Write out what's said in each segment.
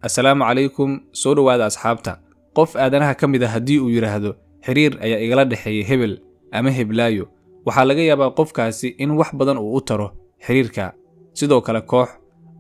Assalaamu calaykum, soo dhowaada asxaabta. Qof aadanaha ka mid a haddii uu yidhaahdo xiriir ayaa igala dhexeeya hebel ama heblaayo, waxaa laga yaabaa qofkaasi in wax badan uu u taro xiriirka. Sidoo kale koox,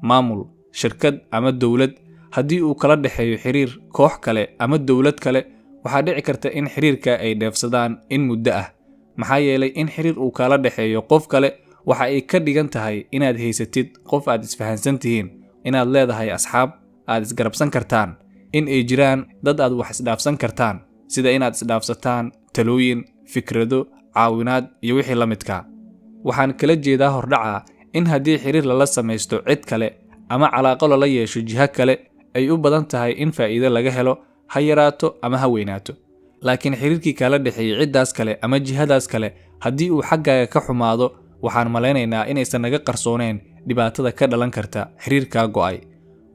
maamul, shirkad ama dowlad haddii uu kala dhexeeyo xiriir koox kale ama dowlad kale, waxaa dhici karta in xiriirka ay dheefsadaan in muddo ah. Maxaa yeelay in xiriir uu kala dhexeeyo qof kale waxa ay ka dhigan tahay inaad haysatid qof aad isfahansan tihiin, inaad leedahay asxaab aad isgarabsan kartaan, in ay jiraan dad aad wax isdhaafsan kartaan, sida inaad isdhaafsataan talooyin, fikrado, caawinaad iyo wixii la midka. Waxaan kala jeedaa hordhaca in haddii xiriir lala samaysto cid kale ama calaaqo lala yeesho jiho kale, ay u badan tahay in faa'iido laga helo, ha yaraato ama ha weynaato. Laakiin xiriirkii kala dhexeeyey ciddaas kale ama jihadaas kale haddii uu xaggaaga ka xumaado, waxaan malaynaynaa inaysan naga qarsooneyn dhibaatada ka dhalan karta xiriirkaa go'ay.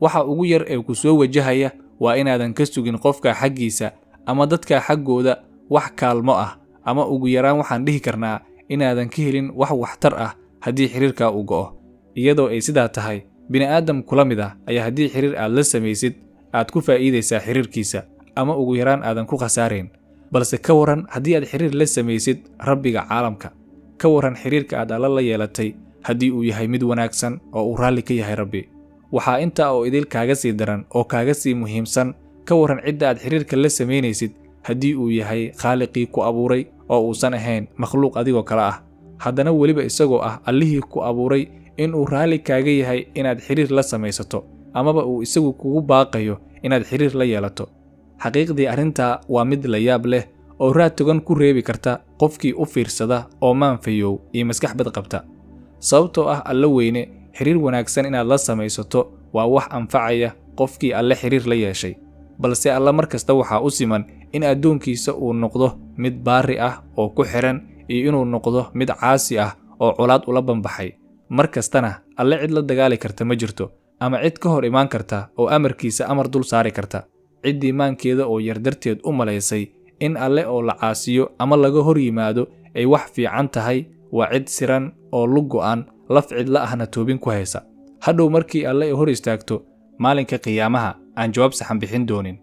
Waxa ugu yar ee ku soo wajahaya waa inaadan ka sugin qofka xaggiisa ama dadka xaggooda wax kaalmo ah, ama ugu yaraan waxaan dhihi karnaa inaadan ka helin wax waxtar ah haddii xiriirkaa uu go'o. Iyadoo ay sidaa tahay, bini'aadam kula mid ah ayaa haddii xiriir aad la samaysid aad ku faa'iidaysaa xiriirkiisa, ama ugu yaraan aadan ku khasaarayn. Balse ka waran haddii aad xiriir la samaysid rabbiga caalamka? Ka waran xiriirka aad Alla la yeelatay haddii uu yahay mid wanaagsan oo uu raalli ka yahay Rabbi? Waxaa intaa oo idil kaaga sii daran oo kaaga sii muhiimsan, ka waran cidda aad xiriirka la samaynaysid haddii uu yahay khaaliqii ku abuuray oo uusan ahayn makhluuq adigoo kale ah, haddana weliba isagoo ah allihii ku abuuray inuu raalli kaaga yahay inaad xiriir la samaysato, amaba uu isagu kugu baaqayo inaad xiriir la yeelato. Xaqiiqdii arrintaa waa mid la yaab leh oo raad togan ku reebi karta qofkii u fiirsada oo maanfayow iyo maskax bad qabta. Sababtoo ah Alla weyne xiriir wanaagsan inaad la samaysato waa wax anfacaya qofkii Alle xiriir la yeeshay. Balse Alle mar kasta waxaa u siman in addoonkiisa uu noqdo mid baari ah oo ku xiran iyo inuu noqdo mid caasi ah oo colaad ula banbaxay. Mar kastana Alle cid la dagaali karta ma jirto, ama cid ka hor imaan karta oo amarkiisa amar dul saari karta. Ciddii maankeeda oo yar darteed u malaysay in Alle oo la caasiyo ama laga hor yimaado ay wax fiican tahay waa cid siran oo lug go'an, laf cidla ahna toobin ku haysa. Hadhow markii Alle ay hor istaagto maalinka qiyaamaha aan jawaab saxan bixin doonin.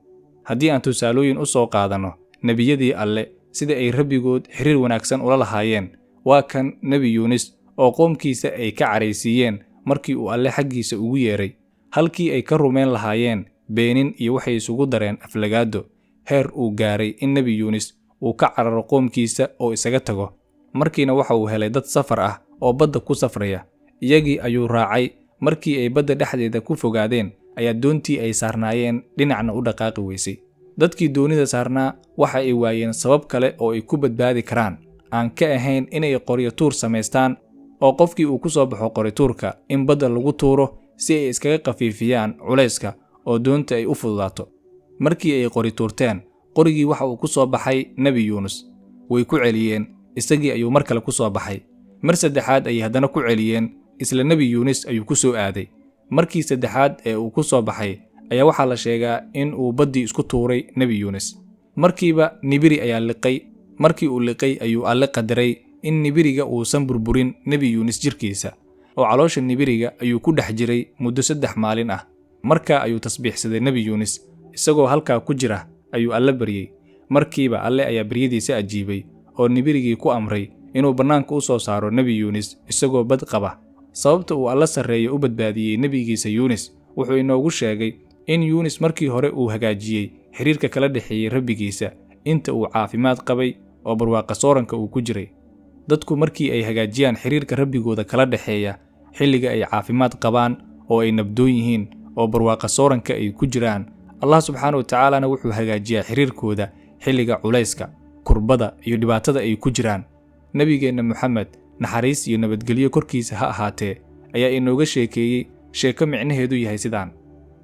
Haddii aan tusaalooyin u soo qaadanno nebiyadii Alle sida ay rabbigood xiriir wanaagsan ula lahaayeen, waa kan Nebi Yuunis oo qoomkiisa ay ka caraysiiyeen markii uu Alle xaggiisa ugu yeeray. Halkii ay ka rumayn lahaayeen, beenin iyo waxay isugu dareen aflagaado, heer uu gaaray in Nebi Yuunis uu ka cararo qoomkiisa oo isaga tago. Markiina waxa uu helay dad safar ah oo badda ku safraya. Iyagii ayuu raacay. Markii ay badda dhexdeeda ku fogaadeen ayaa doontii ay saarnaayeen dhinacna u dhaqaaqi weysay. Dadkii doonida saarnaa waxa ay waayeen sabab kale oo ay ku badbaadi karaan aan ka ahayn inay qoryo tuur samaystaan, oo qofkii uu ku soo baxo qorituurka in badda lagu tuuro si ay iskaga khafiifiyaan culayska oo doonta ay u fududaato. Markii ay qori tuurteen, qorigii waxa uu ku soo baxay Nebi Yuunus. Way ku celiyeen, isagii ayuu mar kale ku soo baxay. Mar saddexaad ayay haddana ku celiyeen, isla Nebi Yuunis ayuu ku soo aaday. Markii saddexaad ee uu ku soo baxay ayaa waxaa la sheegaa in uu baddii isku tuuray Nebi Yuunis. Markiiba nibiri ayaa liqay. Markii uu liqay ayuu Alle qadaray in nibiriga uusan burburin Nebi Yuunis jirkiisa, oo caloosha nibiriga ayuu ku dhex jiray muddo 3 maalin ah. Markaa ayuu tasbiixsaday Nebi Yuunis. Isagoo halkaa ku jira ayuu Alle baryey. Markiiba Alle ayaa baryadiisa ajiibay oo nibirigii ku amray inuu bannaanka u soo saaro Nebi Yuunis isagoo bad qaba. Sababta uu Alle sarreeye u badbaadiyey nebigiisa Yuunis wuxuu inoogu sheegay in Yuunis markii hore uu hagaajiyey xiriirka kala dhexeeyey rabbigiisa inta uu caafimaad qabay oo barwaaqa sooranka uu ku jiray. Dadku markii ay hagaajiyaan xiriirka rabbigooda kala dhexeeya xilliga ay caafimaad qabaan oo ay nabdoon yihiin oo barwaaqa sooranka ay ku jiraan, Allah subxaanahu wa tacaalana wuxuu hagaajiyaa xiriirkooda xilliga culayska, kurbada iyo dhibaatada ay ku jiraan. Nabigeenna Muxamed, naxariis iyo nabadgelyo korkiisa ha ahaatee, ayaa inooga sheekeeyey sheeko micnaheedu yahay sidaan.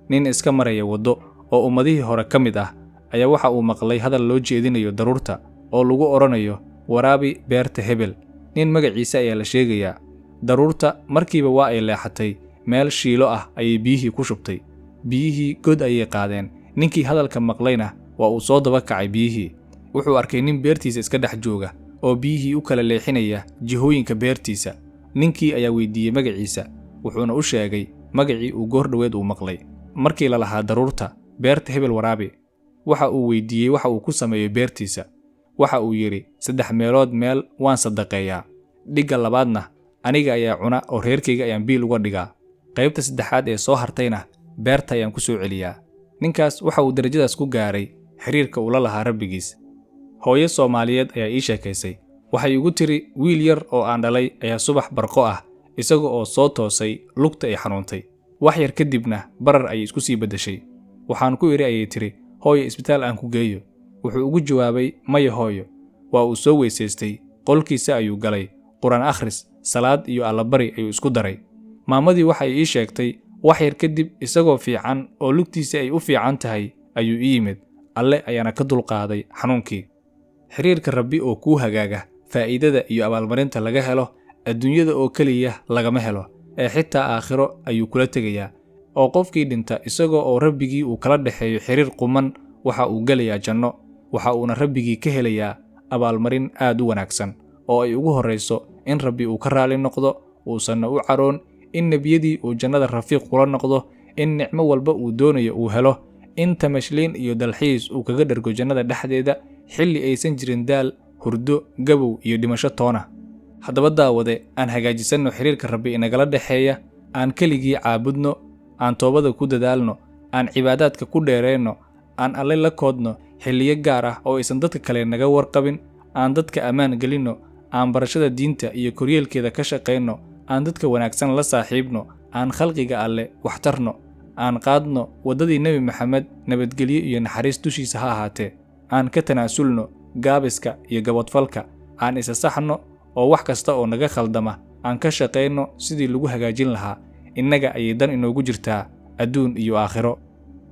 Nin iska maraya waddo oo ummadihii hore ka mid ah ayaa waxa uu maqlay hadal loo jeedinayo daruurta oo lagu odhanayo waraabi beerta hebel. Nin magaciisa ayaa la sheegayaa. Daruurta markiiba waa ay leexatay, meel shiilo ah ayay biyihii ku shubtay. Biyihii god ayay qaadeen. Ninkii hadalka maqlayna waa uu soo daba kacay biyihii. Wuxuu arkay nin beertiisa iska dhex jooga oo biyihii u kala leexinaya jihooyinka beertiisa. Ninkii ayaa weydiiyey magaciisa, wuxuuna u sheegay magacii uu goor dhoweed uu maqlay. Markii la lahaa daruurta beerta hebel waraabi, waxa uu weydiiyey waxa uu ku sameeyo beertiisa. Waxa uu yidhi 3 meelood meel waan sadaqeeyaa, dhigga labaadna aniga ayaa cuna oo reerkayga ayaan biil uga dhigaa, qaybta saddexaad ee soo hartayna beerta ayaan ku soo celiyaa. Ninkaas waxa uu darajadaas ku gaaray xiriirka uu la lahaa rabbigiis. Hooyo Soomaaliyeed ayaa ii sheekaysay. Waxay igu tiri wiil yar oo aan dhalay ayaa subax barqo ah isaga oo soo toosay lugta ay xanuuntay. Wax yar kadibna barar ayay isku sii beddeshay. Waxaan ku idhi ayay tiri, hooyo isbitaal aan ku geeyo. Wuxuu ugu jawaabay maya hooyo. Waa uu soo weysaystay, qolkiisa ayuu galay, Quraan akhris, salaad iyo allabari ayuu isku daray. Maamadii waxay ii sheegtay wax yar kadib isagoo fiican oo lugtiisa ay u fiican tahay ayuu ii yimid. Alle ayaana ka dulqaaday xanuunkii. Xiriirka Rabbi oo kuu hagaaga, faa'iidada iyo abaalmarinta laga helo adduunyada oo keliya lagama helo, ee xitaa aakhiro ayuu kula tegayaa. Oo qofkii dhinta isagoo oo rabbigii uu kala dhexeeyo xiriir quman, waxa uu gelayaa janno, waxa uuna rabbigii ka helayaa abaalmarin aad u wanaagsan oo ay ugu horreyso in Rabbi uu ka raali noqdo, uusanna u caroon, in nebiyadii uu jannada rafiiq kula noqdo, in nicmo walba uu doonayo uu helo, in tamashliin iyo dalxiis uu kaga dhergo jannada dhexdeeda xilli aysan jirin daal, hurdo, gabow iyo dhimasho toona. Haddaba daawade, aan hagaajisanno xiriirka Rabbi inagala dhexeeya, aan keligii caabudno, aan toobada ku dadaalno, aan cibaadaadka ku dheereenno, aan Alle la koodno xilliyo gaar ah oo aysan dadka kale naga warqabin, aan dadka ammaan gelinno, aan barashada diinta iyo koryeelkeeda ka shaqayno, aan dadka wanaagsan la saaxiibno, aan khalqiga Alle waxtarno, aan qaadno waddadii Nebi Maxamed nabadgelyo iyo naxariis dushiisa ha ahaatee, aan ka tanaasulno gaabiska iyo gabadfalka, aan isa saxno oo wax kasta oo naga khaldama aan ka shaqayno sidii lagu hagaajin lahaa. Innaga ayay dan inoogu jirtaa adduun iyo aakhiro.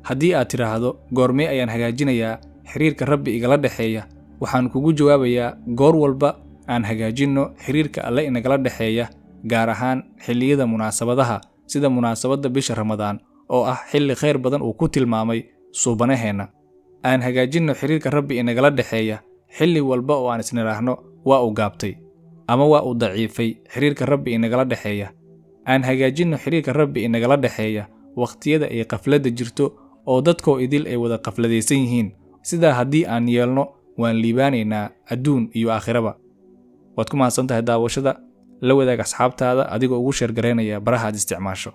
Haddii aad tidhaahdo goormee ayaan hagaajinayaa xiriirka Rabbi igala dhexeeya, waxaan kugu jawaabayaa goor walba aan hagaajinno xiriirka Alle inagala dhexeeya, gaar ahaan xilliyada munaasabadaha sida munaasabadda bisha Ramadaan oo ah xilli khayr badan uu ku tilmaamay suubanaheenna. Aan hagaajinno xiriirka Rabbi inagala dhexeeya xilli walba oo aan isniraahno waa uu gaabtay ama waa uu daciifay xiriirka Rabbi inagala dhexeeya. Aan hagaajinno xiriirka Rabbi inagala dhexeeya waqtiyada ay qafladda jirto oo dadkoo idil ay wada qafladaysan yihiin. Sidaa haddii aan yeelno waan liibaanaynaa adduun iyo aakhiraba. Waad ku mahadsan tahay daawashada. La wadaag asxaabtaada adigoo ugu sheergareynaya baraha aad isticmaasho.